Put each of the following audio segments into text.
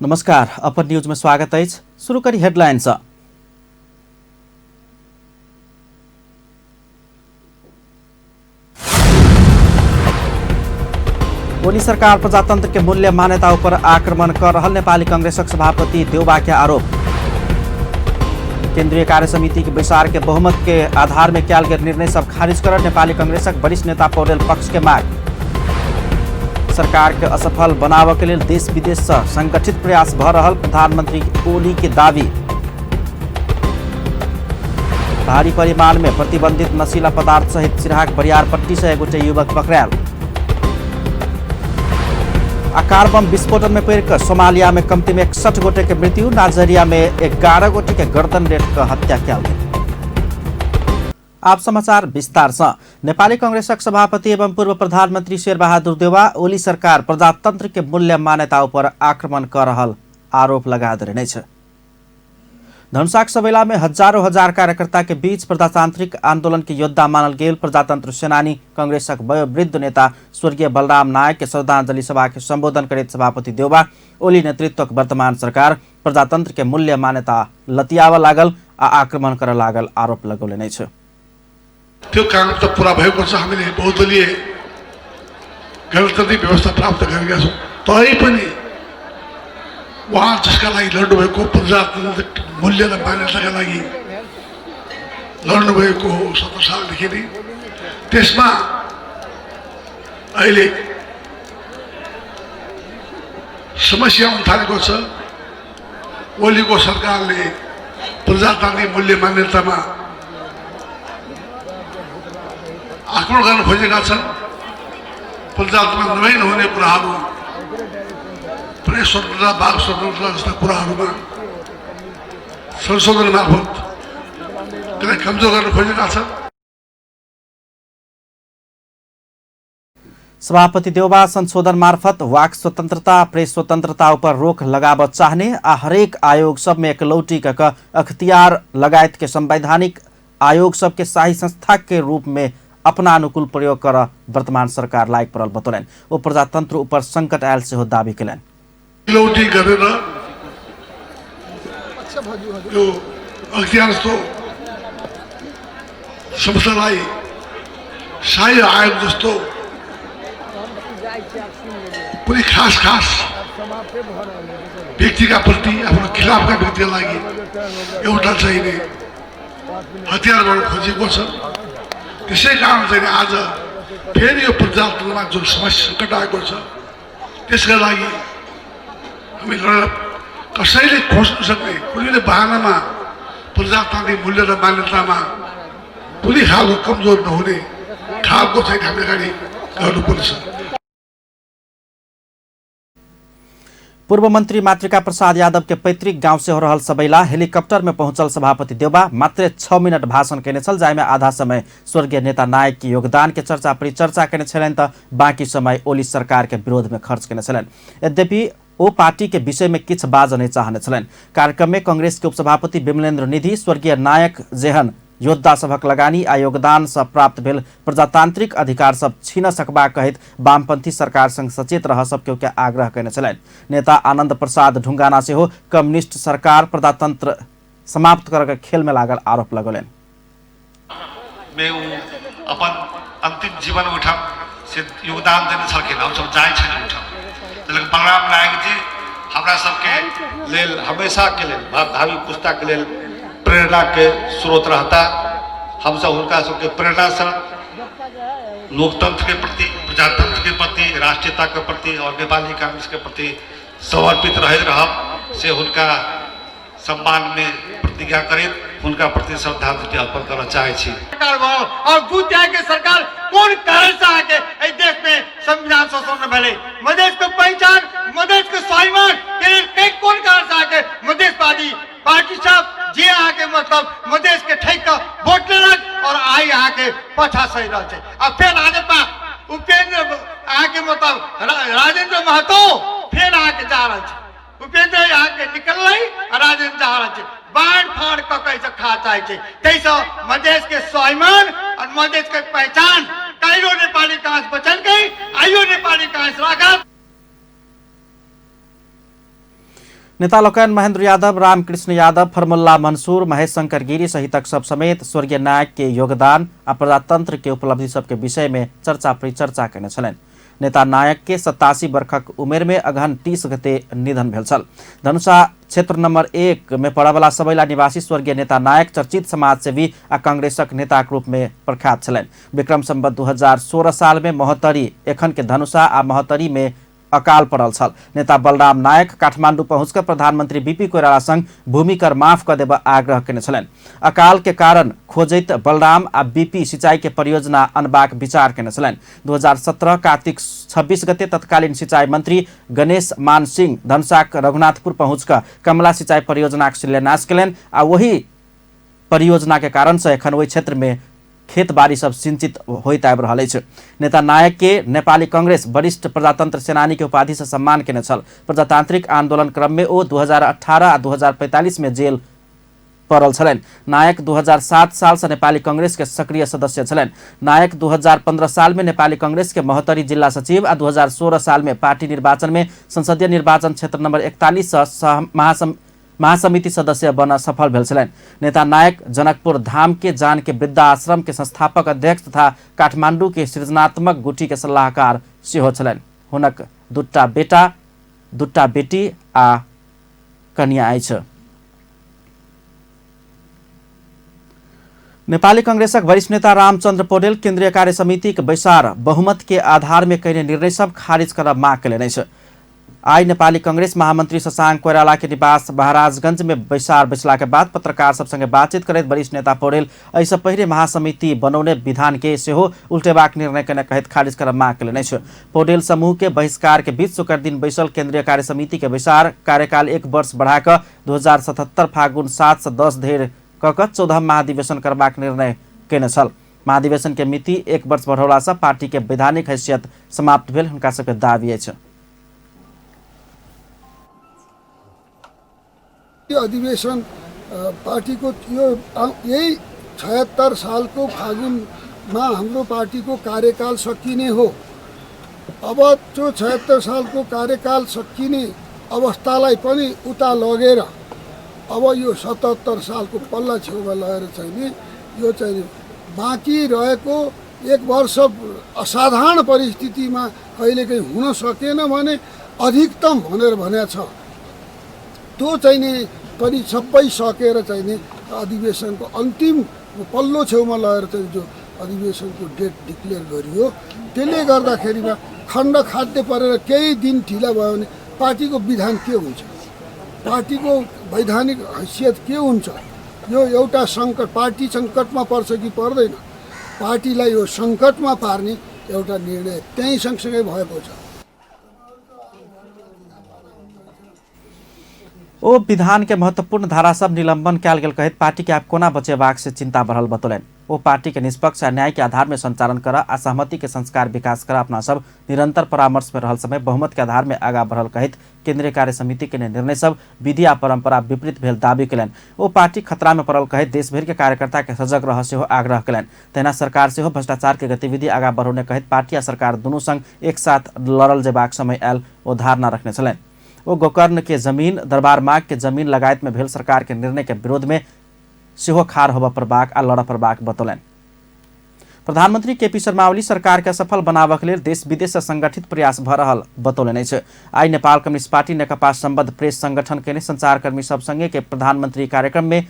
नमस्कार, अपन न्यूज में स्वागत अछि। शुरू करी हेडलाइन सँ। ओली सरकार प्रजातंत्र के मूल्य मान्यता ऊपर आक्रमण कर रहल नेपाली कांग्रेसक सभापति देउबा के आरोप। केंद्रीय कार्य समिति के बैसार के बहुमत के आधार में कयल गेल निर्णय सब खारिज कर नेपाली कांग्रेसक वरिष्ठ नेता पौडेल पक्ष के मांग। सरकार के असफल बनाबऽ के लेल देश विदेश से संगठित प्रयास भ रहल प्रधानमंत्री ओली के दावी। भारी परिमाण में प्रतिबंधित नशीला पदार्थ सहित सिरहाक बरियारपट्टी से एगोटे युवक पकड़ायल। आ कार बम विस्फोटन में पड़ि कऽ सोमालिया में कमती में 61 गोटे के मृत्यु, नाइजीरिया में 11 गोटे के गर्दन रेट कऽ हत्या कयल गेल। आप समाचार विस्तार से। नेपाली कांग्रेसक सभापति एवं पूर्व प्रधानमंत्री शेरबहादुर देउवा ओली सरकार प्रजातंत्र के मूल्य मान्यता ऊपर आक्रमण कर रहल आरोप लगा देने छै। धनुषाक सबैला में हजारों हजार कार्यकर्ता के बीच प्रजातांत्रिक आंदोलन के योद्धा मानल गेल प्रजातंत्र सेनानी कांग्रेसक वयोवृद्ध नेता स्वर्गीय बलराम नायक के श्रद्धांजलि सभा के संबोधन करैत सभापति देउवा ओली नेतृत्वक वर्तमान सरकार प्रजातंत्र के मूल्य मान्यता लतियाबऽ लागल आ आक्रमण करऽ लागल आरोप लगौलनि अछि। त्यो काम त पुरा भएको छ। हामीले बहुदलीय गणतान्त्रिक व्यवस्था प्राप्त गरेका छौँ। तरै पनि उहाँ जसका लागि लड्नुभएको प्रजातान्त्रिक मूल्य र मान्यताका लागि लड्नुभएको हो 70 सालदेखि नै, त्यसमा अहिले समस्या आउन थालेको छ। ओलीको सरकारले प्रजातान्त्रिक मूल्य मान्यतामा आक्रमण गर्न खोजेका छन्। प्रजातन्त्रमा नभई नहुने कुराहरू, प्रेस स्वतन्त्रता, वाक स्वतन्त्रता जस्ता कुराहरूमा संशोधन मार्फत त्यसलाई कमजोर गर्न खोजेका छन्। सभापति देउबा संशोधन मार्फत वाक स्वतंत्रता, प्रेस स्वतंत्रता ऊपर रोक लगाबऽ चाहने आ हरेक आयोग सब में एकलौटी क अख्तियार लगायत के संवैधानिक आयोग सबके शाही संस्था के रूप में अपना अनुकूल प्रयोग कर वर्तमान सरकार लायक पड़ल बतौलनि। ओ प्रजातंत्र ऊपर संकट आयल सेहो दावी केलनि। एकलौटी गरेर यो अख्तियार जस्तो संस्थालाई शाही आयोग जस्तो कुनै खास खास व्यक्तिका प्रति, आफ्नो खिलाफका व्यक्तिका लागि एउटा चाहिने हतियार बनाउन खोजिएको छ। त्यसै कारण चाहिँ आज फेरि यो प्रजातन्त्रमा जुन समस्या सङ्कट आएको छ त्यसका लागि हामी लडेर कसैले खोज्न सक्ने कुनै बहानामा प्रजातान्त्रिक मूल्य र मान्यतामा कुनै खालको कमजोर नहुने खालको चाहिँ हामीले अगाडि गर्नुपर्छ। पूर्व मंत्री मातृका प्रसाद यादव के पैतृक गांव से हो रहल सबैला हेलीकॉप्टर में पहुंचल सभापति देउबा मात्र 6 मिनट भाषण केने छल, जाहिमे आधा समय स्वर्गीय नेता नायक के योगदान के चर्चा परिचर्चा केने छलनि त बाकी समय ओली सरकार के विरोध में खर्च केने छलनि। यद्यपि ओ पार्टी के विषय में किछु बाजऽ नहीं चाहने छलनि। कार्यक्रम में कांग्रेस के उपसभापति विमलेन्द्र निधि स्वर्गीय नायक जेहन योद्धा सभक लगानी आ योगदान सँ प्राप्त भेल प्रजातांत्रिक अधिकार सब छीन सकबाक कहैत वामपंथी सरकार संग सचेत रह सब केओ के आग्रह कयने छलनि। नेता आनंद प्रसाद ढुंगाना सेहो कम्युनिस्ट सरकार प्रजातंत्र समाप्त करऽ के खेल में लागल आरोप लगौलनि। में उ अपन अंतिम जीवन ओहिठाम से योगदान देने छलखिन। हमसब जाइ छलियै ओहिठाम। लेकिन बलराम नायक जी हमरा सबके लेल हमेशा के लेल भावी पुस्ता के लेल प्रेरणा के स्रोत रहता। हमसब हुनका सबके प्रेरणा से लोकतंत्र के प्रति, प्रजातंत्र के प्रति, राष्ट्रीयता के प्रति और नेपाली कांग्रेस के प्रति समर्पित रहैत रहब से हुनका सम्मान में प्रतिज्ञा करैत हुनका प्रति श्रद्धांजलि अर्पण करऽ चाहै छी। सरकार बनल और दू तिहाई के सरकार कोन कारण से आके एहि देश में संविधान संशोधन भेलै? मधेश के पहचान, मधेश के स्वाभिमान के लेल कोन कारण से आके मधेशवादी पार्टी सब जे अहाँके मतलब मधेश के ठकि कऽ वोट लेलक और आइ अहाँके पाछा सहि रहल छै। आ फेर भाजपा उपेंद्र अहाँके मतलब राजेंद्र महतो फेर अहाँके जा रहल छै। उपेंद्र अहाँके निकललै आ राजेंद्र जा रहल छै। बाढ़ फाड़ कऽ कऽ एहिसँ खा चाहै छै। ताहिसँ मधेश के स्वाभिमान और मधेश के पहचान काल्हिओ नेपाली कांग्रेस बचलकै, आइयो नेपाली कांग्रेस राखत। नेता लोकनि महेंद्र यादव, रामकृष्ण यादव, फरमुल्ला मंसूर, महेश शंकर गिरी सहितक सब समेत स्वर्गीय नायक के योगदान आ प्रजातंत्र के उपलब्धि सबके विषय में चर्चा परिचर्चा केने छलनि। नेता नायक के 87 वर्षक उमेर में अगहन 30 गते निधन भेल छल। धनुषा क्षेत्र नंबर 1 में पड़यवला सबैला निवासी स्वर्गीय नेता नायक चर्चित समाजसेवी आ कांग्रेसक नेताक रूप में प्रख्यात छलनि। विक्रम संवत 2016 साल में महोत्तरी एखन के धनुषा आ महोत्तरी में अकाल पड़ल छल। नेता बलराम नायक काठमांडू पहुंचकर प्रधानमंत्री बीपी कोइराला संग भूमि कर माफ क देबऽ आग्रह केने छलनि। अकाल के कारण खोजैत बलराम आ बीपी सिंचाई के परियोजना अनबाक विचार केने छलनि। 2017 कार्तिक 26 गते तत्कालीन सिंचाई मंत्री गणेश मान सिंह धनुषाक रघुनाथपुर पहुंचकर कमला सिंचाई परियोजनाक शिलान्यास केलनि आ वही परियोजना के कारण से एखन ओहि क्षेत्र में खेत बारी सब सिंचित होइत आबि रहल अछि। नेता नायक के नेपाली कांग्रेस वरिष्ठ प्रजातंत्र सेनानी के उपाधि से सम्मान केने छल। प्रजातांत्रिक आंदोलन क्रम में ओ 2018 आ 2045 में जेल पड़ल छलनि। नायक 2007 साल से नेपाली कांग्रेस के सक्रिय सदस्य छलनि। नायक 2015 साल में नेपाली कांग्रेस के महोत्तरी जिल्ला सचिव आ 2016 साल में पार्टी निर्वाचन में संसदीय निर्वाचन क्षेत्र नंबर 41 से महासमिति सदस्य बन सफल भेल छलनि। नेता नायक जनकपुर धाम के जान के वृद्धाश्रम के संस्थापक अध्यक्ष तथा काठमांडू के सृजनात्मक गुठी के सलाहकार सेहो छलनि। हुनक 2 बेटा, 2 बेटी आ कन्या अछि। नेपाली कांग्रेसक वरिष्ठ नेता रामचंद्र पौडेल केंद्रीय कार्य समिति के बैसार बहुमत के आधार में कयने निर्णय सब खारिज करब मांग केलनि अछि। आई नेपाली कांग्रेस महामंत्री शशांक कोइराला के निवास महाराजगंज में बैसार बैसला के बाद पत्रकार सब संगे बातचीत करैत वरिष्ठ नेता पौडेल एहिसँ पहिले महासमिति बनौने विधान के सेहो उल्टेबाक निर्णय केने कहैत खारिज करब मांग केलनि अछि। पौडेल समूह के बहिष्कार के बीच शुक्र दिन बैसल केंद्रीय कार्य समिति के बैसार कार्यकाल 1 वर्ष बढ़ाकऽ 2077 फागुन 7 से 10 धरि कऽ कऽ 14 महाधिवेशन करबाक निर्णय केने छल। महाधिवेशन के मिति 1 वर्ष बढ़ौला सँ पार्टी के वैधानिक हैसियत समाप्त भेल हुनका सबके दावी अछि। अधिवेशन पार्टीको यो यही 76 सालको फागुनमा हाम्रो पार्टीको कार्यकाल सकिने हो। अब त्यो 76 सालको कार्यकाल सकिने अवस्थालाई पनि उता लगेर अब यो 77 सालको पल्ला छेउमा लगेर चाहिँ नि यो चाहिँ बाँकी रहेको 1 वर्ष असाधारण परिस्थितिमा कहिलेकाहीँ हुन सकेन भने अधिकतम भनेर भनेको छ, त्यो चाहिँ नि पनि सबै सकेर चाहिँ नि अधिवेशनको अन्तिम पल्लो छेउमा लगेर चाहिँ जो अधिवेशनको डेट डिक्लेयर गरियो त्यसले गर्दाखेरिमा खण्ड खाद्य परेर केही दिन ढिला भयो भने पार्टीको विधान के हुन्छ, पार्टीको वैधानिक हैसियत के हुन्छ, यो एउटा सङ्कट, पार्टी सङ्कटमा पर्छ कि पर्दैन, पार्टीलाई यो सङ्कटमा पार्ने एउटा निर्णय त्यही सँगसँगै भएको छ। ओ विधान के महत्वपूर्ण धारा सब निलंबन कयल गेल कहैत पार्टी के आब कोना बचेबाक से चिंता बढ़ल बतौलनि। ओ पार्टी के निष्पक्ष आ न्याय के आधार में संचालन कर आ सहमति के संस्कार विकास कर अपना सब निरंतर परामर्श में रहल समय बहुमत के आधार में आगा बढ़ल कहैत केंद्रीय कार्य समिति के निर्णय सब विधि आ परंपरा विपरीत भेल दावी कयलनि। ओ पार्टी खतरा में पड़ल कहैत देशभरि के कार्यकर्ता के सजग रह सेहो आग्रह कयलनि। तहिना सरकार सेहो भ्रष्टाचार के गतिविधि आगा बढ़ौने कहैत पार्टी आ सरकार दुनू संग एक साथ लड़ल जेबाक समय आयल ओ धारणा रखने छलनि। ओ गोकर्ण के जमीन, दरबार माग के जमीन लगायत में भेल सरकार के निर्णय के विरोध में सेहो खार होबऽ पड़बाक आ लड़ऽ पड़बाक बतौलनि। प्रधानमंत्री केपी शर्मा ओली सरकार के सफल बनाबक लेल देश विदेश से संगठित प्रयास भऽ रहल बतौलनि अछि। आई नेपाल कम्युनिस्ट पार्टी नेकपा सम्बद्ध प्रेस संगठन केने संचारकर्मी सब संगे के प्रधानमंत्री कार्यक्रम में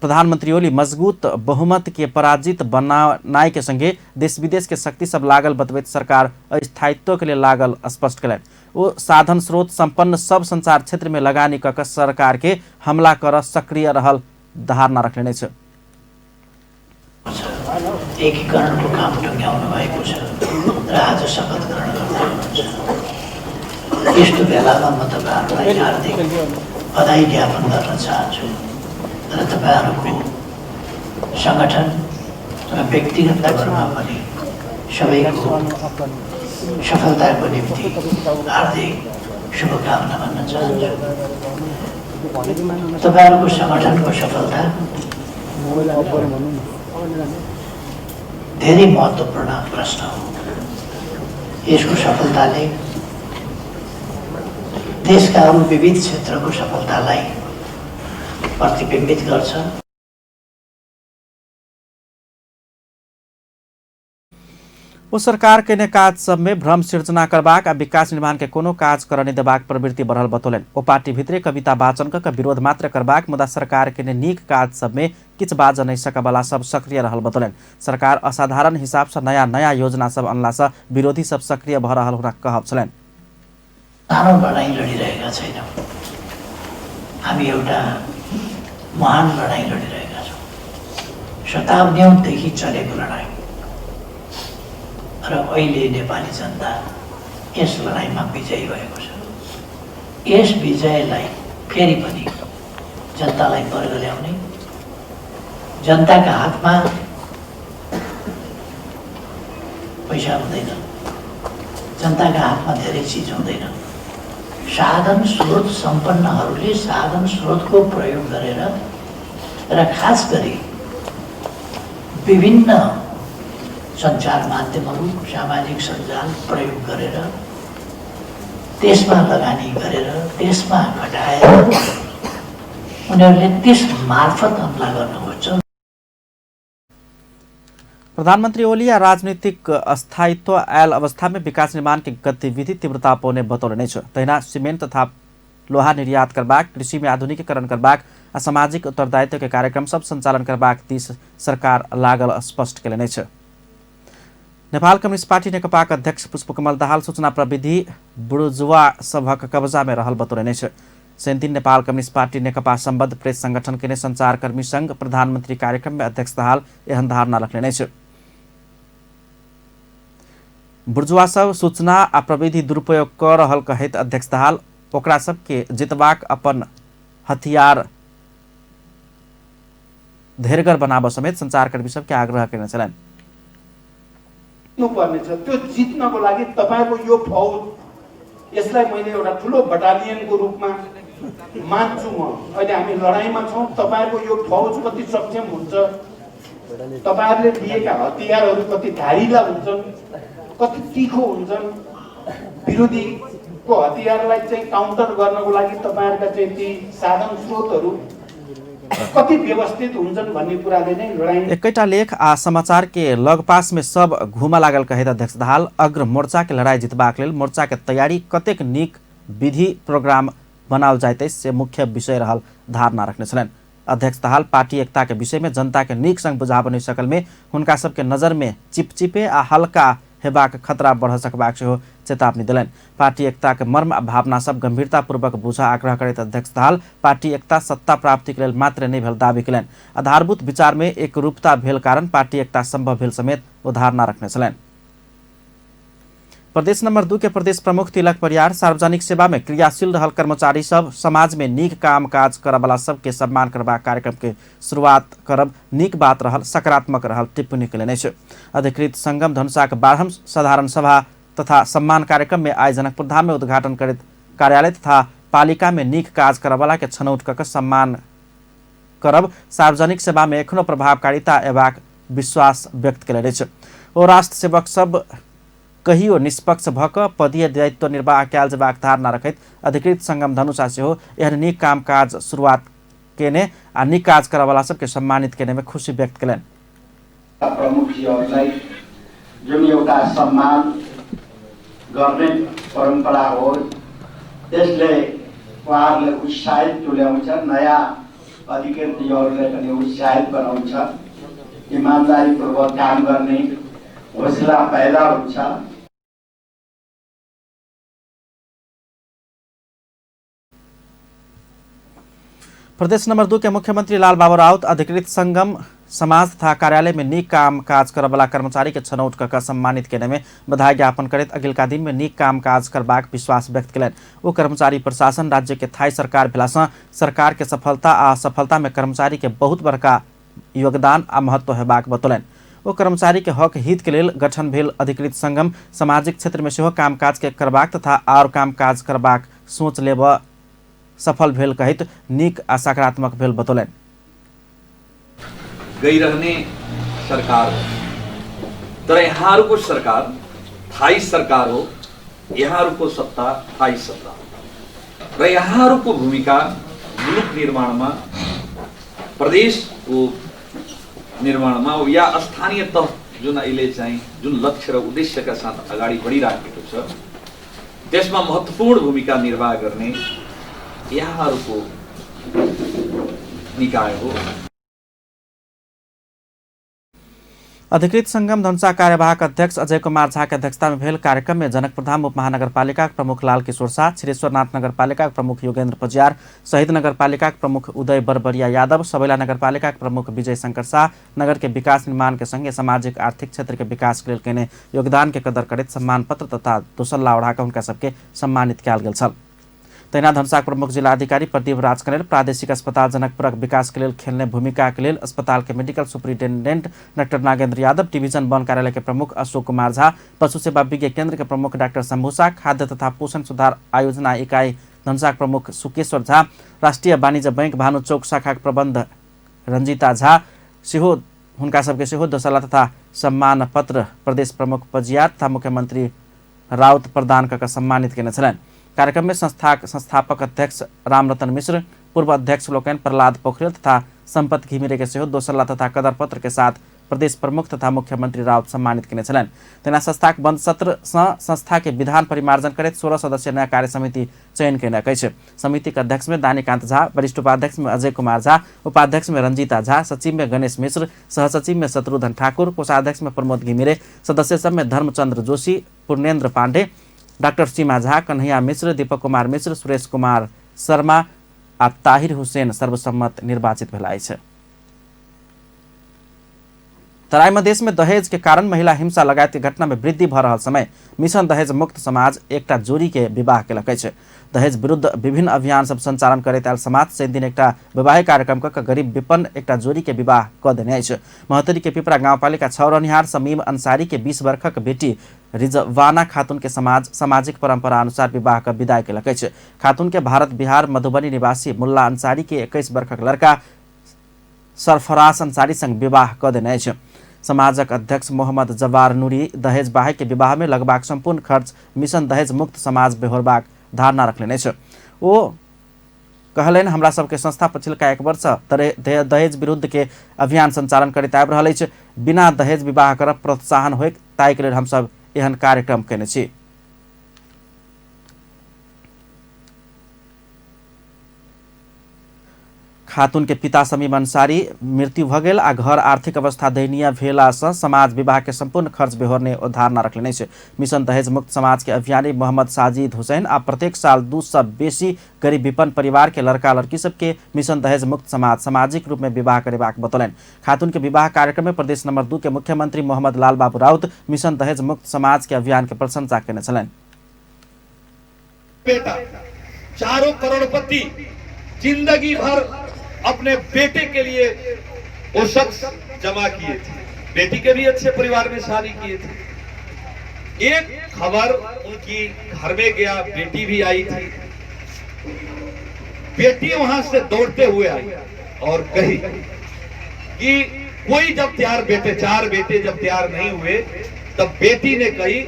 प्रधानमंत्री ओली मजबूत बहुमत के पराजित बनानाय के संगे देश विदेश के शक्ति सब लागल बतबैत सरकार अस्थायित्व के लिए लागल स्पष्ट कयलनि। ओ साधन स्रोत संपन्न सब संचार क्षेत्र में लगानी कऽ कऽ सरकार के हमला कर सक्रिय रहल धारणा रखने अछि। एकीकरणको काम टुङ्ग्याउनु भएको छ र आज शपथ ग्रहण गर्दै हुनुहुन्छ। यस्तो बेलामा म तपाईहरूलाई हार्दिक बधाई ज्ञापन गर्न चाहन्छु र तपाईहरूको सङ्गठन र व्यक्तिगत तौरमा पनि सबैको सफलताको निम्ति हार्दिक शुभकामना भन्न चाहन्छु। तपाईहरूको सङ्गठनको सफलता धेरै महत्त्वपूर्ण प्रश्न हो। यसको सफलताले देशका अरू विविध क्षेत्रको सफलतालाई प्रतिबिम्बित गर्छ। ओ सरकार केने काज सब में भ्रम सिर्जना करबाक आ विकास निर्माण के कोनो काज करऽ नहि देबाक प्रवृत्ति बढ़ल बतौलनि। ओ पार्टी भितरे कविता वाचन क विरोध मात्र करबाक मुदा सरकार केने नीक काज सब में किछु बाजऽ नहि सकऽवला सब सक्रिय रहल बतौलनि। सरकार असाधारण हिसाब से नया नया योजना सब अनला से विरोधी सब सक्रिय भऽ रहल हुनक कहब छलनि। सानो लडाइँ लडिरहेका छैनौँ, हामी एउटा महान लडाइँ लडिरहेका छौँ, शताब्दीौँदेखि चलेको लडाइँ, र अहिले नेपाली जनता यस लडाइँमा विजयी भएको छ। यस विजयलाई फेरि पनि जनतालाई वर्ग ल्याउने, जनताका हातमा पैसा हुँदैन, जनताका हातमा धेरै चिज हुँदैन, साधन स्रोत सम्पन्नहरूले साधन स्रोतको प्रयोग गरेर र खास गरी विभिन्न सञ्चार माध्यमहरू, सामाजिक सञ्जाल प्रयोग गरेर त्यसमा लगानी गरेर त्यसमा घटाएर उनीहरूले त्यस मार्फत हमला गर्न खोज्छ। प्रधानमन्त्री ओली आ राजनीतिक अस्थायित्व आयल अवस्था में विकास निर्माण के गतिविधि तीव्रता पौने बतौलनि अछि। तहिना सीमेंट तथा लोहा निर्यात करबाक, कृषि में आधुनिकीकरण करबाक आ सामाजिक उत्तरदायित्व के कार्यक्रम सब संचालन करबाक दिस सरकार लागल स्पष्ट केलनि अछि। नेपाल कम्युनिस्ट पार्टी नेकपाक अध्यक्ष पुष्पकमल दाहाल सूचना प्रविधि बुर्जुआ सभक कब्जा में रहल बतौलनि अछि। शनिदिन नेपाल कम्युनिस्ट पार्टी नेकपा सम्बद्ध प्रेस संगठन के संचारकर्मी संघ प्रधानमन्त्री कार्यक्रम में अध्यक्ष दाहाल एहन धारणा रखलनि अछि। बुर्जुआ सब सूचना आ प्रविधि दुरुपयोग क रहल कहैत अध्यक्ष दाहाल ओकरा सबके जितबाक अपन हथियार धेरगर बनाबऽ समेत संचारकर्मी सबके आग्रह केने छलनि। जित्नुपर्नेछ, त्यो जित्नको लागि तपाईको यो फौज, यसलाई मैले एउटा ठुलो बटालियनको रूपमा मान्छु म। अहिले हामी लडाइँमा छौँ, तपाईको यो फौज कति सक्षम हुन्छ, तपाईहरुले लिएका हतियारहरू कति धारिला हुन्छन्, कति तिखो हुन्छन्, विरोधीको हतियारलाई चाहिँ काउन्टर गर्नको लागि तपाईहरुका चाहिँ ती साधन स्रोतहरू कति व्यवस्थित हुन्छन् भन्ने कुराले नै लडाइँ। एकैटा लेख आ समाचार के लगपास में सब घुमा लागल कहैत अध्यक्ष दाहाल अग्र मोर्चा के लड़ाई जितबाक लेल मोर्चा के तैयारी कतेक नीक विधि प्रोग्राम बनाओल जाइत अछि से मुख्य विषय रहल धारणा रखने छलनि। अध्यक्ष दाहाल पार्टी एकता के विषय में जनता के नीक संग बुझाबऽ नहि सकल में हुनका सबके नजर में चिपचिपे आ हल्का हेबाक खतरा बढ़ सकबाक सेहो चेतावनी देलनि। पार्टी एकता के मर्म आ भावना सब गंभीरतापूर्वक बुझा आग्रह करैत अध्यक्ष दाहाल पार्टी एकता सत्ता प्राप्ति के लेल मात्र नहि भेल दावी केलनि। आधारभूत विचार में एकरूपता भेल कारण पार्टी एकता संभव भेल समेत ओ धारणा रखने छलनि। प्रदेश नंबर 2 के प्रदेश प्रमुख तिलक परियार सार्वजनिक सेवा में क्रियाशील रहल कर्मचारी सब समाज में नीक काम काज करबला सबके सम्मान करबाक कार्यक्रम के शुरुआत करब नीक बात रहल, सकारात्मक रहल टिप्पणी केलनि अछि। अधिकृत संगम धनुषाक 12म साधारण सभा तथा सम्मान कार्यक्रम में आइ जनकपुर धाम में उद्घाटन करैत कार्यालय तथा पालिका में नीक काज करबला के छनौट कऽ सम्मान करब सार्वजनिक सेवा में एखनो प्रभावकारिता एबाक विश्वास व्यक्त केलनि अछि। ओ राष्ट्र सेवक सब कहियो निष्पक्ष भऽ कऽ पदीय दायित्व निर्वाह कयल जेबाक धारणा रखैत अधिकृत संगम धनुषा सेहो एहन नीक कामकाज शुरुआत केने आ नीक काज करऽवला सबके सम्मानित केने में खुशी व्यक्त केलनि। प्रमुखजीहरूलाई जुन एउटा सम्मान गर्ने परम्परा हो त्यसले उहाँहरूले उत्साहित तुल्याउँछ, नयाँ अधिकृतहरूले पनि उत्साहित बनाउँछ, इमान्दारीपूर्वक काम गर्ने हौसला पैदा हुन्छ। प्रदेश नंबर 2 के मुख्यमंत्री लाल बाबू राउत अधिकृत संगम समाज तथा कार्यालय में नीक काम काज करबला कर्मचारी के छनौट कऽ सम्मानित केने में बधाई ज्ञापन करैत अगिलका दिन में नीक काम काज करबाक विश्वास व्यक्त केलनि। ओ कर्मचारी प्रशासन राज्य के थाई सरकार भेलासँ सरकार के सफलता आ असफलता में कर्मचारी के बहुत बड़का योगदान आ महत्व हेबाक बतौलनि। ओ कर्मचारी के हक हित के लेल गठन भेल अधिकृत संगम सामाजिक क्षेत्र में सेहो कामकाज के करबाक तथा और कामकाज करबाक सोच लेब सफल भेल कहैत नीक आ सकारात्मक भेल बतौलनि। गइरहने सरकार हो, तर यहाँहरूको सरकार थाई सरकार हो, यहाँहरूको सत्ता थाई सत्ता हो। र यहाँहरूको भूमिका मुलुक निर्माणमा, प्रदेशको निर्माणमा या स्थानीय तह जुन अहिले चाहिँ जुन लक्ष्य र उद्देश्यका साथ अगाडि बढिराखेको छ त्यसमा महत्त्वपूर्ण भूमिका निर्वाह गर्ने यहाँहरूको निकाय हो। अधिकृत संगम धनुषा कार्यवाहक अध्यक्ष अजय कुमार झा के अध्यक्षता में भेल कार्यक्रम में जनकपुरधाम उपमहानगरपालिका प्रमुख लाल किशोर शाह, क्षीरेश्वरनाथ नगरपालिका प्रमुख योगेन्द्र पजियार, शहीद नगरपालिका प्रमुख उदय बरबरिया यादव, सबैला नगरपालिका प्रमुख विजय शंकर शाह नगर के विकास निर्माण के संगे सामाजिक आर्थिक क्षेत्र के विकास के लेल केने योगदान के कदर करैत सम्मान पत्र तथा दोसल्ला ओढ़ाकर हुनका सबके सम्मानित कयल गेल छल। तहिना धनुषाक प्रमुख जिलाधिकारी प्रदीप राज कनेल प्रादेशिक अस्पताल जनकपुरक विकास के लेल खेलने भूमिका के लेल अस्पताल के medical superintendent doctor Nagendra Yadav, division वन कार्यालय के प्रमुख अशोक कुमार झा, पशु सेवा विज्ञ केंद्र के प्रमुख डॉक्टर शंभू शाह, खाद्य तथा पोषण सुधार आयोजना इकाई धनुषाक प्रमुख सुकेश्वर झा, राष्ट्रीय वाणिज्य बैंक भानु चौक शाखा प्रबंध रंजीता झा सेहो हुनका सबके सेहो दोसल्ला तथा सम्मान पत्र प्रदेश प्रमुख पजियार तथा मुख्यमंत्री राउत प्रदान कऽ सम्मानित केने छलनि। कार्यक्रम में संस्थाक संस्थापक अध्यक्ष रामरतन मिश्र, पूर्व अध्यक्ष लोकनि प्रहलाद पोखरेल तथा संपत घिमिरे के सेहो दोसल्ला तथा कदर पत्र के साथ प्रदेश प्रमुख तथा मुख्यमंत्री राउत सम्मानित केने छलनि। तहिना संस्थाक बंद सत्र सँ संस्था के विधान परिमार्जन करैत 16 सदस्यीय नया कार्य समिति चयन केलक अछि। समिति के अध्यक्ष में दानीकांत झा, वरिष्ठ उपाध्यक्ष में अजय कुमार झा, उपाध्यक्ष में रंजीता झा, सचिव में गणेश मिश्र, सहसचिव में शत्रुघ्न ठाकुर, कोषाध्यक्ष में प्रमोद घिमिरे, सदस्य सब में धर्मचंद्र जोशी, पूर्णेन्द्र पांडे, डॉक्टर सीमा झा, कन्हैया मिश्र, दीपक कुमार मिश्र, सुरेश कुमार शर्मा आ ताहिर हुसैन सर्वसम्मत निर्वाचित भेला अछि। तराई मधेश में दहेज के कारण महिला हिंसा लगायत के घटना में वृद्धि भ रहल समय मिशन दहेज मुक्त समाज एकटा जोड़ी के विवाह केलक अछि। दहेज विरुद्ध विभिन्न अभियान सब संचालन करैत आयल समाज शनि दिन एकटा विवाह कार्यक्रम क गरीब विपन्न एकटा जोड़ी के विवाह क देने अछि। महोत्तरी के पिपरा गाउँपालिका 6 रहनिहार समीम अंसारी के 20 वर्षक बेटी रिजवाना खातून के समाज सामाजिक परंपरा अनुसार विवाह क विदाई केलक अछि। खातून के भारत बिहार मधुबनी निवासी मुल्ला अंसारी के 21 वर्षक लड़का सरफराज अंसारी संग विवाह क देने अछि। समाजक अध्यक्ष मोहम्मद जवार नूरी दहेज बाहेक के विवाह में लगबाक संपूर्ण खर्च मिशन दहेज मुक्त समाज बेहोरबाक धारणा रखलनि अछि। ओ कहलनि, हमरा सबके संस्था पछिलका 1 वर्ष दहेज विरुद्ध के अभियान संचालन करैत आबि रहल अछि। बिना दहेज विवाह करब प्रोत्साहन होय ताहि के लेल हमसब एहन कार्यक्रम केने छी। खातून के पिता समीम अंसारी मृत्यु भ गेल आ घर आर्थिक अवस्था दयनीय भेला सँ समाज विवाह के संपूर्ण खर्च बेहोरने ओ धारणा रखलनि अछि। मिशन दहेज मुक्त समाज के अभियानी मोहम्मद साजिद हुसैन आ प्रत्येक साल 200 बेसी गरीब विपन्न परिवार के लड़का लड़की सबके मिशन दहेज मुक्त समाज सामाजिक रूप में विवाह करेबाक बतौलनि। खातून के विवाह कार्यक्रम में प्रदेश नंबर 2 के मुख्यमंत्री मोहम्मद लाल बाबू राउत मिशन दहेज मुक्त समाज के अभियान के प्रशंसा केने छलनि। बेटा 4 करोड़पति जिंदगी भर अपने बेटे के लिए वो शख्स जमा किए थे, बेटी के भी अच्छे परिवार में शादी किए थे। एक खबर उनकी घर में गया, बेटी भी आई थी, बेटी वहां से दौड़ते हुए आई और कही कि कोई जब तैयार बेटे, 4 बेटे जब तैयार नहीं हुए तब बेटी ने कही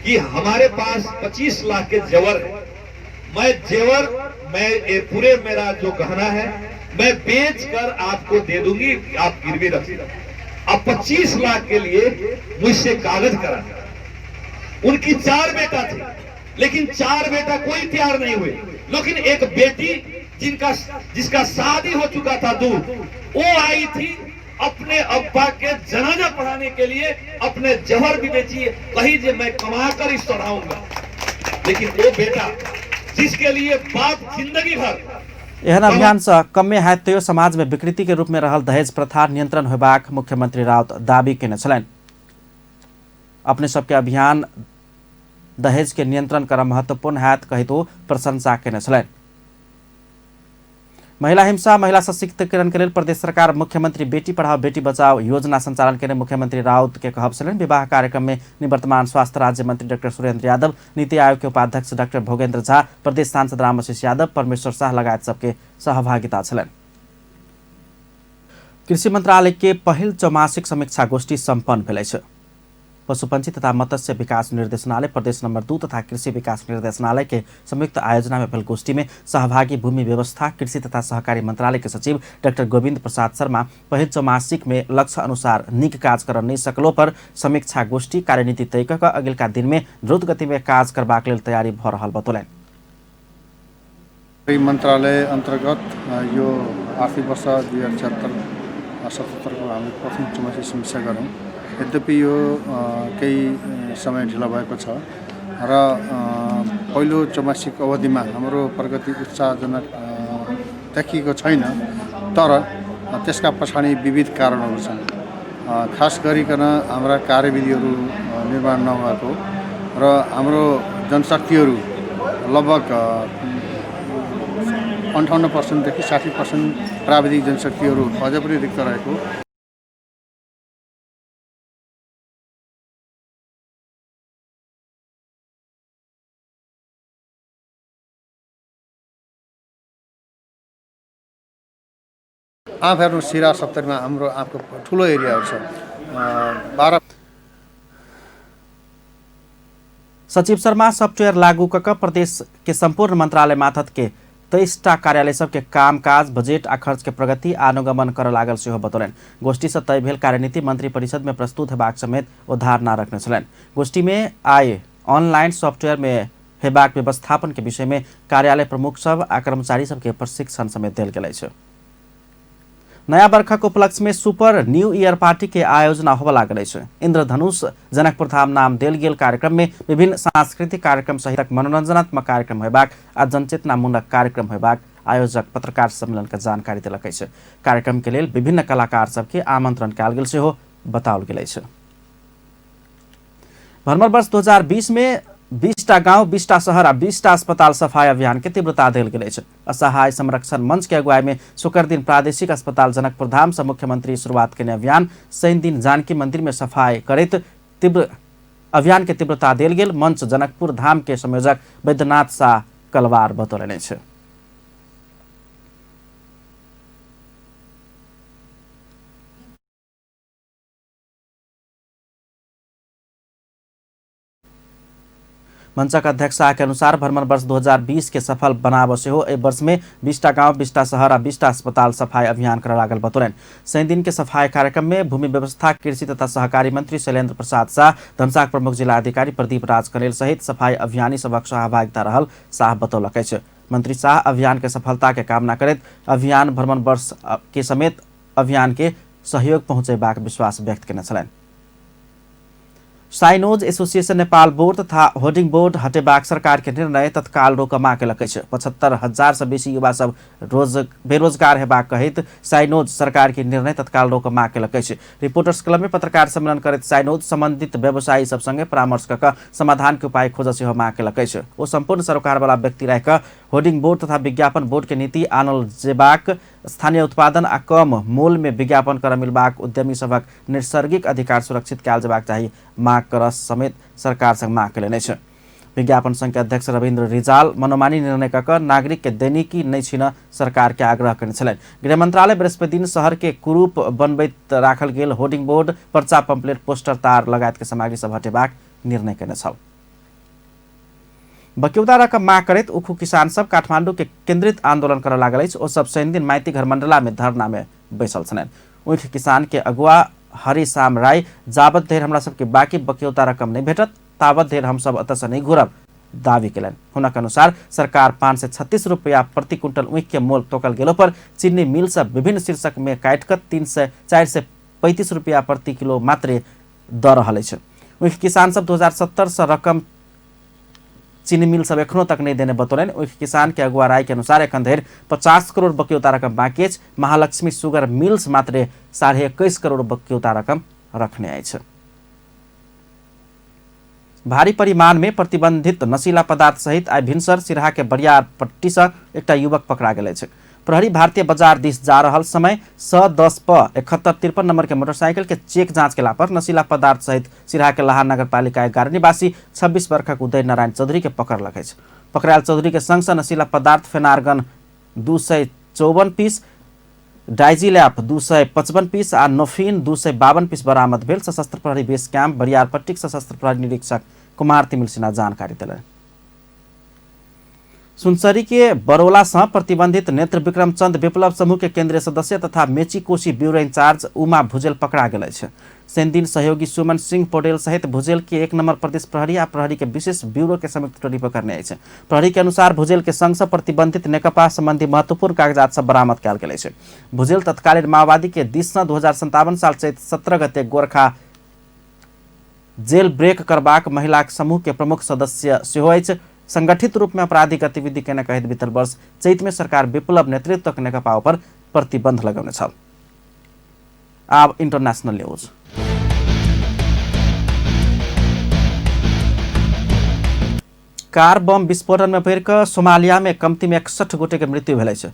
कि हमारे पास 25 लाख के जेवर है, मैं जेवर, मैं ये पूरे मेरा जो गहना है मैं बेच कर आपको दे दूंगी, आप गिरवी रख। अब 25 लाख के लिए मुझसे कागज करा। उनकी 4 बेटा थे, लेकिन 4 बेटा कोई तैयार नहीं हुए, लेकिन एक बेटी जिनका जिसका शादी हो चुका था दूर, वो आई थी अपने अब्बा के जनाजा पढ़ाने के लिए, अपने जहर भी बेची, कही जे मैं कमा कर इस चढ़ाऊंगा। लेकिन वो बेटा जिसके लिए बाप जिंदगी भर एहन अभियान से कमे हैत तैयो समाज में विकृति के रूप में रहल दहेज प्रथा नियंत्रण होबाक मुख्यमंत्री राउत दावी केने छलनि। अपने सबके अभियान दहेज के नियंत्रण करब महत्वपूर्ण हैत कहितो प्रशंसा केने छलनि। महिला हिंसा महिला सशक्तिकरण के लेल प्रदेश सरकार मुख्यमंत्री बेटी पढ़ाओ बेटी बचाओ योजना संचालन के मुख्यमंत्री राउत के कहब छलनि। विवाह कार्यक्रम में निवर्तमान स्वास्थ्य राज्य मंत्री डॉक्टर सुरेंद्र यादव, नीति आयोग के उपाध्यक्ष डॉक्टर भोगेंद्र झा, प्रदेश सांसद रामआशीष यादव, परमेश्वर शाह लगायत सबके सहभागिता छलनि। कृषि मंत्रालय के पहिल चौमासिक समीक्षा गोष्ठी सम्पन्न भेल अछि। पशुपन्छी तथा मत्स्य विकास निर्देशनालय प्रदेश नंबर 2 तथा कृषि विकास निर्देशनालय के संयुक्त आयोजना में भेल गोष्ठी में सहभागी भूमि व्यवस्था कृषि तथा सहकारी मंत्रालय के सचिव डाक्टर गोविंद प्रसाद शर्मा पहिल चौमासिक में लक्ष्य अनुसार नीक काज कर नहीं सकलो पर समीक्षा गोष्ठी कार्यनीति तय क अगिलका दिन में द्रुत गति में काज करबाक लेल तैयारी भ रहल बतौलनि। मन्त्रालय अन्तर्गत यो आर्थिक वर्ष 2076-77 को हामीले प्रथम चौमासिक समीक्षा गऱ्यौँ। यद्यपि यो केही समय ढिला भएको छ र पहिलो चौमासिक अवधिमा हाम्रो प्रगति उत्साहजनक देखिएको छैन, तर त्यसका पछाडि विविध कारणहरू छन्। खास गरिकन हाम्रा कार्यविधिहरू निर्माण नभएको र हाम्रो जनशक्तिहरू लगभग 58% देखि 60% प्राविधिक जनशक्तिहरू अझै पनि रिक्त रहेको। आँप हेर्नु सिरा सप्तरीमा हाम्रो आँपको ठुलो एरियाहरू छ 12। सचिव शर्मा सफ्टवेयर लागू क प्रदेश के सम्पूर्ण मंत्रालय माथत के 23टा कार्यालय सबके कामकाज बजेट आ खर्च के प्रगति अनुगमन कर लागल सेहो बतौलनि। गोष्ठी से तय भेल कार्यनीति मंत्री परिषद में प्रस्तुत हेबाक समेत ओ धारणा रखने छलनि। गोष्ठी में आइ ऑनलाइन सॉफ्टवेयर में हेबाक व्यवस्थापन के विषय में कार्यालय प्रमुख सब आ कर्मचारी सबके प्रशिक्षण समेत देल गेल अछि। नया बरखक उपलक्ष्य में सुपर न्यू ईयर पार्टी के आयोजना होबय लागल अछि। इंद्रधनुष जनकपुर धाम नाम देल गेल कार्यक्रम में विभिन्न सांस्कृतिक कार्यक्रम सहितक मनोरंजनात्मक कार्यक्रम होयबाक आ जनचेतनामूलक कार्यक्रम होयबाक आयोजक पत्रकार सम्मेलन के जानकारी देलक अछि। कार्यक्रम के लेल विभिन्न कलाकार सबके आमंत्रण कयल गेल सेहो बताओल गेल अछि। भ्रमण वर्ष 2020 में 20टा गांव 20टा शहर आ 20टा अस्पताल सफाई अभियान के तीव्रता देल गेल अछि। असहाय संरक्षण मंच के अगुवाई में शुक्र दिन प्रादेशिक अस्पताल जनकपुर धाम से मुख्यमंत्री शुरुआत केने अभियान शनि दिन जानकी मंदिर में सफाई करैत तीव्र अभियान के तीव्रता देल गेल मंच जनकपुर धाम के संयोजक वैद्यनाथ शाह कलवार बतौलनि अछि। मंचक अध्यक्ष शाह के अनुसार भ्रमण वर्ष 2020 के सफल बनाब सेहो एहि वर्ष में 20टा गांव 20टा शहर आ 20टा अस्पताल सफाई अभियान कर लागल बतौलनि। शनि दिन के सफाई कार्यक्रम में भूमि व्यवस्था कृषि तथा सहकारी मंत्री शैलेंद्र प्रसाद शाह, धनसाक प्रमुख जिला अधिकारी प्रदीप राज करेल सहित सफाई अभियानी सभक सहभागिता रहल शाह बतौलक अछि। मंत्री शाह अभियान के सफलता के कामना करैत अभियान भ्रमण वर्ष के समेत अभियान के सहयोग पहुँचेबाक विश्वास व्यक्त केने छलनि। साइनोज एसोसिएशन नेपाल बोर्ड तथा होर्डिंग बोर्ड हटेबाक सरकार के निर्णय तत्काल रोकमा केलक अछि। 75,000 से बेसी युवा सब बेरोजगार हेबाक कहैत साइनोज सरकार के निर्णय तत्काल रोकमा केलक अछि। रिपोर्टर्स क्लब में पत्रकार सम्मेलन करैत साइनोज संबंधित व्यवसायी सब संगे परामर्श क समाधान के उपाय खोज सेहो मांग केलक अछि। ओ संपूर्ण सरोकार वाला व्यक्ति रहि क होर्डिंग बोर्ड तथा विज्ञापन बोर्ड के नीति आनल जेबाक, स्थानीय उत्पादन आ कम मोल में विज्ञापन कर मिलबाक, उद्यमी सभक नैसर्गिक अधिकार सुरक्षित कयल जेबाक चाही माग कर समेत सरकार संग माग केलनि अछि। विज्ञापन संघ के अध्यक्ष रविन्द्र रिजाल मनोमानी निर्णय क नागरिक के दैनिकी नहि छीन सरकार के आग्रह केने छलनि। गृह मंत्रालय बृहस्पति दिन शहर के कुरूप बनबैत राखल गेल होर्डिंग बोर्ड, पर्चा, पंपलेट, पोस्टर, तार लगायत के सामग्री सब हटेबाक निर्णय केने छल। बक्यौदा रकम माग करैत उखु किसान सब काठमांडू के केंद्रित आंदोलन कर लागल अछि। ओ सब शनि दिन माइती घर मंडला में धरना में बैसल छलनि। उख किसान के अगुआ हरिश्याम राय जाबत धरि हमरा सबके बाकी बक्यौता रकम नहीं भेटत ताबत धरि हम सब एतऽ नहीं घुरब दावी केलनि। हुनक अनुसार सरकार 536 रुपया प्रति क्विंटल ऊख के मोल तोकल गेलो पर चीनी मिल सब विभिन्न शीर्षक में काटि कऽ 300-435 रुपया प्रति किलो मात्रे दऽ रहल अछि। ऊख किसान सब 2070 से रकम चीनी मिल सब एखनो तक नहीं देने बतौलनि। ओहि किसान के अगुआ राय के अनुसार एखन धरि 50 करोड़ बक्यौता रकम बाकी अछि। महालक्ष्मी सुगर मिल्स मात्रे 21.5 करोड़ बक्यौता रकम रखने अछि। भारी परिमाण में प्रतिबंधित नशीला पदार्थ सहित आइ भिनसर सिरहा के बरियार पट्टी से एकटा युवक पकड़ा गेल अछि। प्रहरी भारतीय बाजार दिस जा रहल समय 110 प 7153 नंबर के मोटरसाइकिल के चेक जांच केला पर नशीला पदार्थ सहित सिरहा के लाहा नगरपालिका 11 निवासी 26 वर्षक उदय नारायण चौधरी के पकड़लक अछि। पकड़ायल चौधरी के संग से नशीला पदार्थ फेनारगन 254 पीस, डाइजिलैप 255 पीस आ नोफिन 252 पीस बरामद भेल सशस्त्र प्रहरी बेस कैंप बरियारपट्टीक सशस्त्र प्रहरी निरीक्षक कुमार तिमिल सिन्हा जानकारी देलनि। सुनसरी के बरौला से प्रतिबंधित नेत्र विक्रम चंद विप्लव समूह के केंद्रीय सदस्य तथा मेची कोशी ब्यूरो इंचार्ज उमा भुजेल पकड़ा गेल अछि। शनिदिन सहयोगी सुमन सिंह पौडेल सहित भुजेल के 1 नंबर प्रदेश प्रहरी आ प्रहरी के विशेष ब्यूरो के संयुक्त टोली पकड़ने अछि। प्रहरी के अनुसार भुजेल के संग से प्रतिबंधित नेकपा संबंधी महत्वपूर्ण कागजात सब बरामद कयल गेल अछि। भुजेल तत्कालीन माओवादी के दिस से 2057 साल चैत 17 गते गोरखा जेल ब्रेक करबाक महिला समूह के प्रमुख सदस्य सेहो अछि। संगठित रूप में आपराधिक गतिविधि केने कहैत बीतल वर्ष चैत में सरकार विप्लव नेतृत्वक नेकपा पर प्रतिबंध लगौने छल। आब इंटरनेशनल न्यूज। कार बम विस्फोटन में पड़ि कऽ सोमालिया में कमती में 61 गोटे के मृत्यु भेल अछि।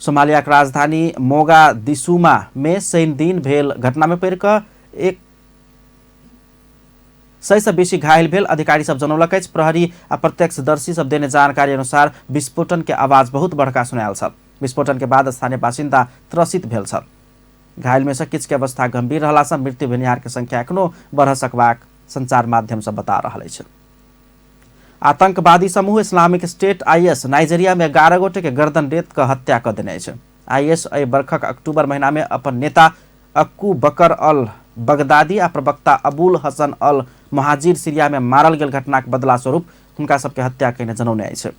सोमालिया के राजधानी मोगादिशुमा में शनि दिन भेल घटना में पड़ि कऽ 100 से बेसी घायल भेल अधिकारी सब जनौलक अछि। प्रहरी आ प्रत्यक्षदर्शी सब देने जानकारी अनुसार विस्फोटन के आवाज बहुत बड़का सुनायल छल। विस्फोटन के बाद स्थानीय बासिन्दा त्रसित भेल छल। घायल में से किछु के अवस्था गंभीर रहला से मृत्यु भेनिहार के संख्या एखनो बढ़ सकबाक संचार माध्यम से बता रहल अछि। आतंकवादी समूह इस्लामिक स्टेट IS Nigeria में 11 गोटे के गर्दन रेत कऽ हत्या कऽ देने अछि। IS एहि बरखक अक्टूबर महीना में अपन नेता अक्कू बकर अल बगदादी आ प्रवक्ता अबुल हसन अल महाजिर सीरिया में मारल गेल घटनाक बदला स्वरूप हुनका सबके हत्या कयने जनौने अछि।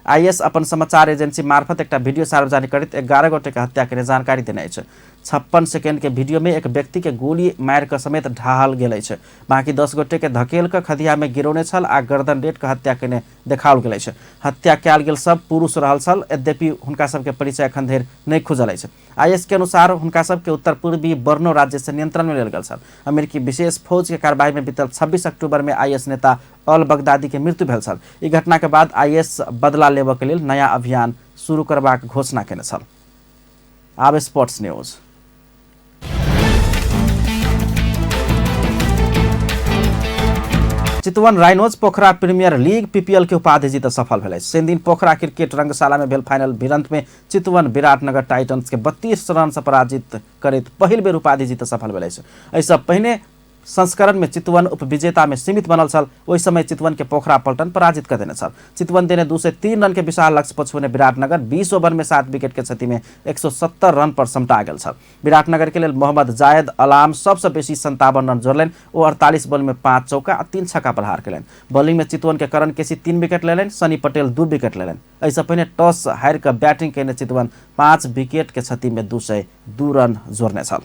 IS अपन समाचार एजेंसी मार्फत एकटा वीडियो सार्वजनिक करैत 11 गोटे के हत्या कयने जानकारी देने अछि। 56 सेकेंड के वीडियो में एक व्यक्ति के गोली मारि कऽ समेत ढाहल गेल अछि। बाकी 10 गोटे के धकेल कऽ खदिया में गिरौने छल आ गर्दन रेत कऽ हत्या कयने देखाओल गेल अछि। हत्या कयल गेल सब पुरुष रहल छल, यद्यपि हुनका सबके परिचय एखन धरि नहि खुजल अछि। IS के अनुसार हुनका सबके उत्तर पूर्वी बर्नो राज्य से नियंत्रण में लेल गेल छल। अमेरिकी विशेष फौज के कार्रवाई में बीतल 26 अक्टूबर में IS नेता अल बगदादी के मृत्यु भेल छल। ई घटना के बाद IS बदला लेबऽ के लेल नया अभियान शुरू करबाक घोषणा केने छल। आब sports news. Chitwan Rhinos Pokhara Premier League PPL के उपाधि जीत सफल भेल। शनिदिन पोखरा क्रिकेट रंगशाला में भेल फाइनल भिड़ंत में चितवन विराटनगर टाइटन्स के 32 रन से पराजित करैत पहिल बेर उपाधि जीत सफल भेल। एहिसँ पहिने संस्करण में चितवन उपविजेता में सीमित बनल छल। ओहि समय चितवन के पोखरा पलटन पराजित कर देने छल। चितवन देने 203 रन के विशाल लक्ष्य पछुने विराटनगर 20 ओवर में 7 विकेट के क्षति में 170 रन पर समटा गेल छल। विराटनगर के लेल मोहम्मद जायद अलाम सबसँ बेसी 57 रन जोड़लनि। ओ 48 बॉल में 5 चौका आ 3 छक्का प्रहार केलनि। बॉलिंग में चितवन के करण केसी 3 विकेट लेलनि, सनी पटेल 2 विकेट लेलनि। एहिसँ पहिने टॉस हारि कऽ बैटिंग केने चितवन 5 विकेट के क्षति में 202 रन जोड़ने छल।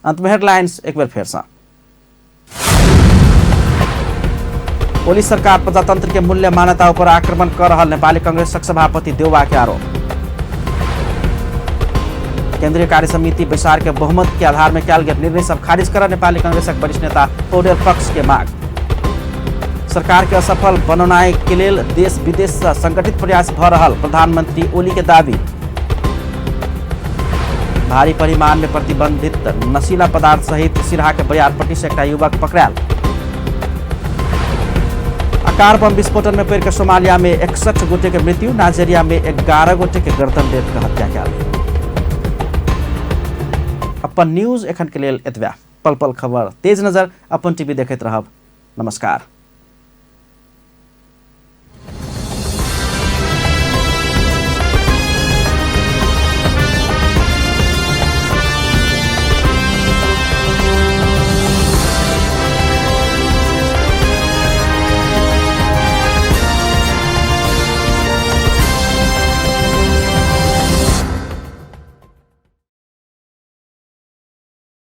अंत में हेडलाइंस एक बेर फेर से। ओली सरकार प्रजातंत्र के मूल्य मान्यता पर आक्रमण कर रहा नेपाली कांग्रेसक सभापति देउवा के आरोप। केंद्रीय कार्य समिति बैसार के बहुमत के आधार में कयल गेल निर्णय सब खारिज कर नेपाली कांग्रेसक वरिष्ठ नेता पौडेल पक्ष के मांग। सरकार के असफल बनौनाइ के लेल देश विदेश से संगठित प्रयास भ रहा प्रधानमंत्री ओली के दावी। भारी परिमाण में प्रतिबंधित नशीला पदार्थ सहित सिरहा के बरियारपट्टी से एकटा युवक पकड़ायल। कार बम विस्फोटन में पड़ि कऽ सोमालिया में 61 गोटे के मृत्यु, नाइजीरिया में 11 गोटे के गर्दन रेत कऽ हत्या कयल गेल। अपन न्यूज एखन के लेल एतबे। पल पल खबर तेज नजर अपन टीवी देखैत रहब। नमस्कार।